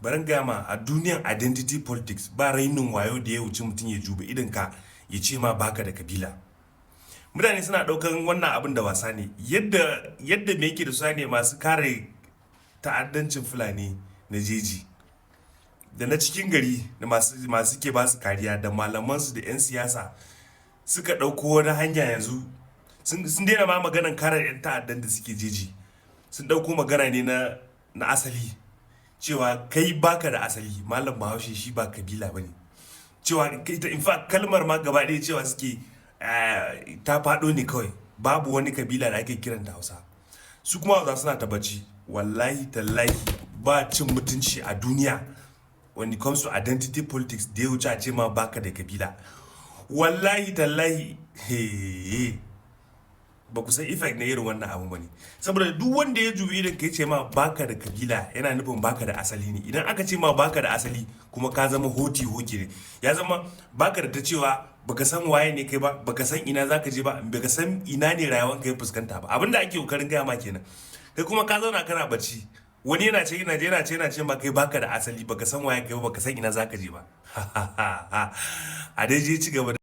Bari gaya ma, a duniyan identity politics, ba rainin wayo da ya wuce mutum ya dubi idan ka ya ce ma baka da kabila. Mutane suna daukan wannan abin da wasa ne. Yadda me yake da su ne, masu kare ta'addancin Fulani na jeji da na cikin gari da masu ke ba su kariya da malamansu da 'yan siyasa suka ɗauko wani hanya. Yanzu sun daina ma maganan kare 'yan ta'addan da suke jeji, sun ɗauko magana ne na asali, cewa kai baka da asali. Malam Bahaushe shi ba kabila bane, cewa ita, in fact, kalmar ma gaba ɗaya cewa suke ta faɗo ne kawai, babu wani kabila da ake kiranta Hausa. Su kuma Hausa suna ta bacci. Wallahi tallahi, ba cin mutunci a duniya when it comes to identity politics da ya wuce a ce ma baka da kabila. Wallahi tallahi, he ba ku san effect na irin wannan abu bane, saboda duk wanda ya dubi idan ka ce ma baka da kabila, yana nufin baka da asali ne. Idan aka ce ma baka da asali kuma, ka zama hoti hoki ne, ya zama baka da ta cewa, baka san waye ne kai ba, baka san ina zaka je ba, baka san ina ne rayuwar ka ya fuskanta ba. Abinda ake kokarin gaya ma kenan. Kai kuma ka zauna kana bacci, wani yana ce yana ce ma kai baka da asali, baka san waye kai ba, baka san ina zaka je ba. A dai je ci gaba.